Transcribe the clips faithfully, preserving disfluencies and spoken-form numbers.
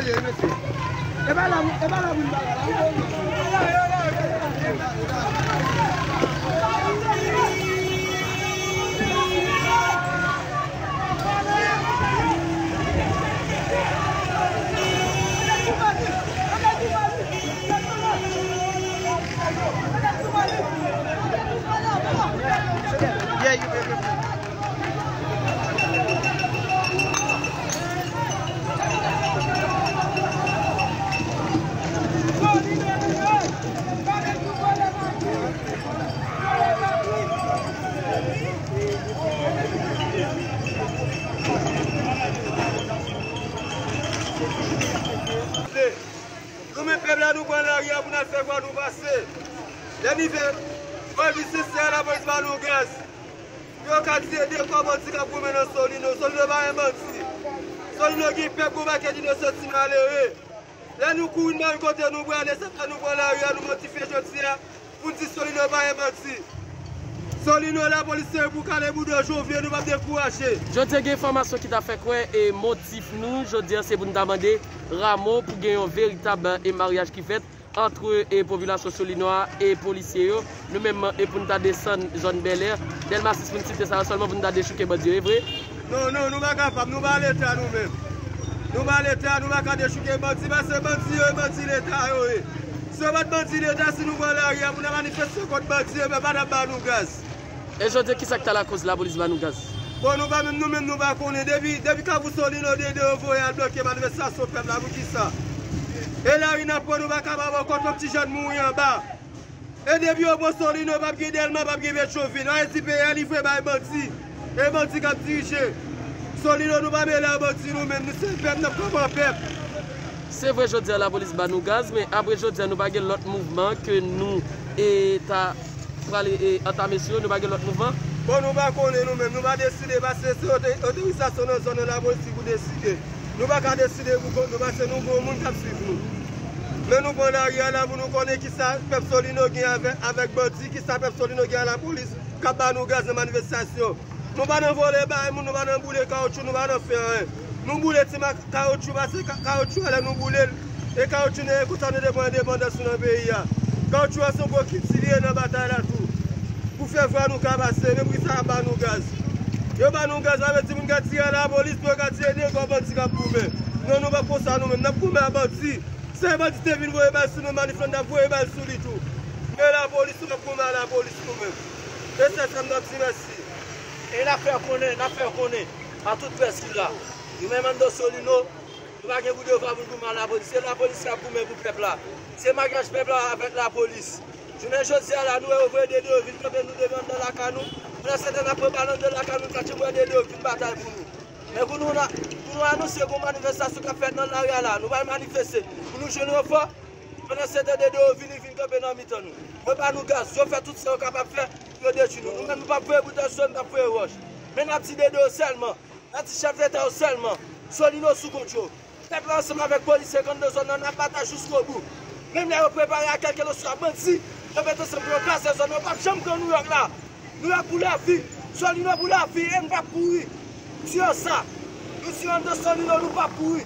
E pa la, e pa la moun bagay la. Nou menm pèp la, nou pran lari a pou n al fè vwa nou pase. Lè n rive, Pòlis Sesè, lapolis ba nou gaz. Yo ka tiye de kò bandi k ap goumen nan Solino. Solino pa gen bandi. Solino gen pèp, gon pakèt inosan ti malere. Lè nou kouri, nou pa konn kote nou prale, se sa nou pran lari a, nou monte dife jodi a. Pou n di Solino pa gen bandi. Solino, lapolis se pou kale bouda Jovenel, nou p ap dekouraje. Jodi a gen enfòmasyon ki ta fè kwè e motif nou jodi a se pou n ta mande Rameau pou gen yon veritab e maryaj ki fèt ant e popilasyon Solino a e polisye yo. Nou menm e pou n ta desann zòn Bèlè, Dèlma sis pou n site sa yo sèlman pou n ta dechouke bandi yo, e vre? Non, non, nou pa kapab, nou pa Leta nou menm. Nou pa Leta, nou pa ka dechouke bandi, paske bandi yo e bandi Leta yo ye. Si yo pa t bandi Leta, si nou pran lari a pou n al manifeste kont bandi, yo pa t ap ba nou gaz. E jodi a, kisa k ta lakoz lapolis ba nou gaz? Bon, nou pa menm, nou menm, nou pa konnen. Depi, depi Kafou Solino de de yo voye al bloke manifestasyon pèp la, poukisa? E lari n ap pran, nou pa kapab ankò, twòp ti jèn mouri anba. E depi yo pran Solino, p ap gen Dèlma, p ap gen Petyonvil. Ayiti peyi a livre bay bandi. E bandi k ap dirije. Solino, nou pa mele a bandi nou menm, nou se pèp, n ap kanpe an pèp. Se vre jodi a lapolis ba nou gaz, men apre jodi a nou pa gen lòt mouvman ke nou e ta prale e antame sou yo, nou pa gen lòt mouvman? Bon, nou pa konnen nou menm, nou pa deside, paske se oto-, otorizasyon nan zòn nan lapolis ki pou deside. Nou pa ka deside pou kont nou, paske nou gen yon moun k ap swiv nou. Men nou pran lari a la pou nou konnen kisa pèp Solino gen avè-, avèk bandi, kisa pèp Solino gen a lapolis k ap ba nou gaz nan manifestasyon. Nou pa nan vòlè bay moun, nou pa nan boule kawoutchou, nou pa nan fè anyen. Nou boule ti ma-, kawoutchou, paske ka-, kawoutchou a, lè nou boule l, e kawoutchou nou ye, konsa nou te pran endepandans nou nan peyi a. Kawoutchou a se yon gwo kilti li ye nan batay la tou. Pou fè vwa nou ka pase, men poukisa y ap ba nou gaz? Yo ba nou gaz, sa vle di pou n ka tire a lapolis, pou yo ka tire de kò bandi k ap goumen. Non, nou p ap konsa nou menm, n ap goumen a bandi. Si bandi te vin voye bal sou nou, manif lan, n ap voye bal sou li tou. Men lapolis, nou p ap goumen a lapolis nou menm. E se sa m t ap di, mèsi. E n ap fè konnen, n ap fè konnen a tout près ki la. Nou menm anndan Solino, nou pa gen boudeva pou n goumen a lapolis. Se lapolis k ap goumen pou pèp la. Se maryaj pèp la avèk lapolis. Jounen jodi a la, nou wè yo voye de de yo vin kanpe nou devan anndan lakay nou. Pandan se tan n ap pran bal anndan lakay nou, n ka tchemwe de de yo vin batay pou nou. Men pou nou, pou nou anonse gon manifestasyon k ap fèt nan lari a la, nou pral manifeste pou nou jwenn ranfò. Pandan se tan de de yo vini, vin kanpe nan mitan nou. Yo ba nou gaz, yo fè tout sa yo kapab fè pou yo detwi nou. Nou menm, nou p ap voye boutèy sou yo, nou p ap voye wòch. Men n ap di de de yo sèlman. N ap di chèf leta yo sèlman. Solino sou kont yo. Pèp la ansanm avèk polisye k anndan zòn nan, n ap batay jiskobou. Menm lè yo prepare a kèlkeswa bandi, yo met ansanm pou yo kraze zòn nan, yo p ap janm pran Nouyòk la. Nouyòk pou lavi. Solino pou lavi, e n p ap kouri. Di yo sa. Nou di yo anndan Solino, nou p ap kouri.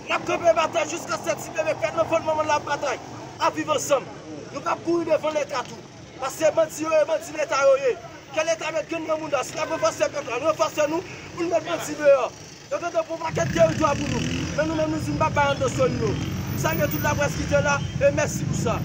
N ap kanpe batay jiskaske ti bebe k fèt nan vant manman l ap batay. Ap viv ansanm. Nou p ap kouri devan leta tou. Paske bandi yo ye, bandi leta yo ye. Ke leta met grenn nan mouda, si n ap ranfòse pèp la, nou ranfòse nou, pou n met bandi deyò. Yo tante pran pakèt teritwa pou nou. Men nou menm, nou di n p ap bay anndan Solino. M salye tout laprès ki te la, e mèsi pou sa.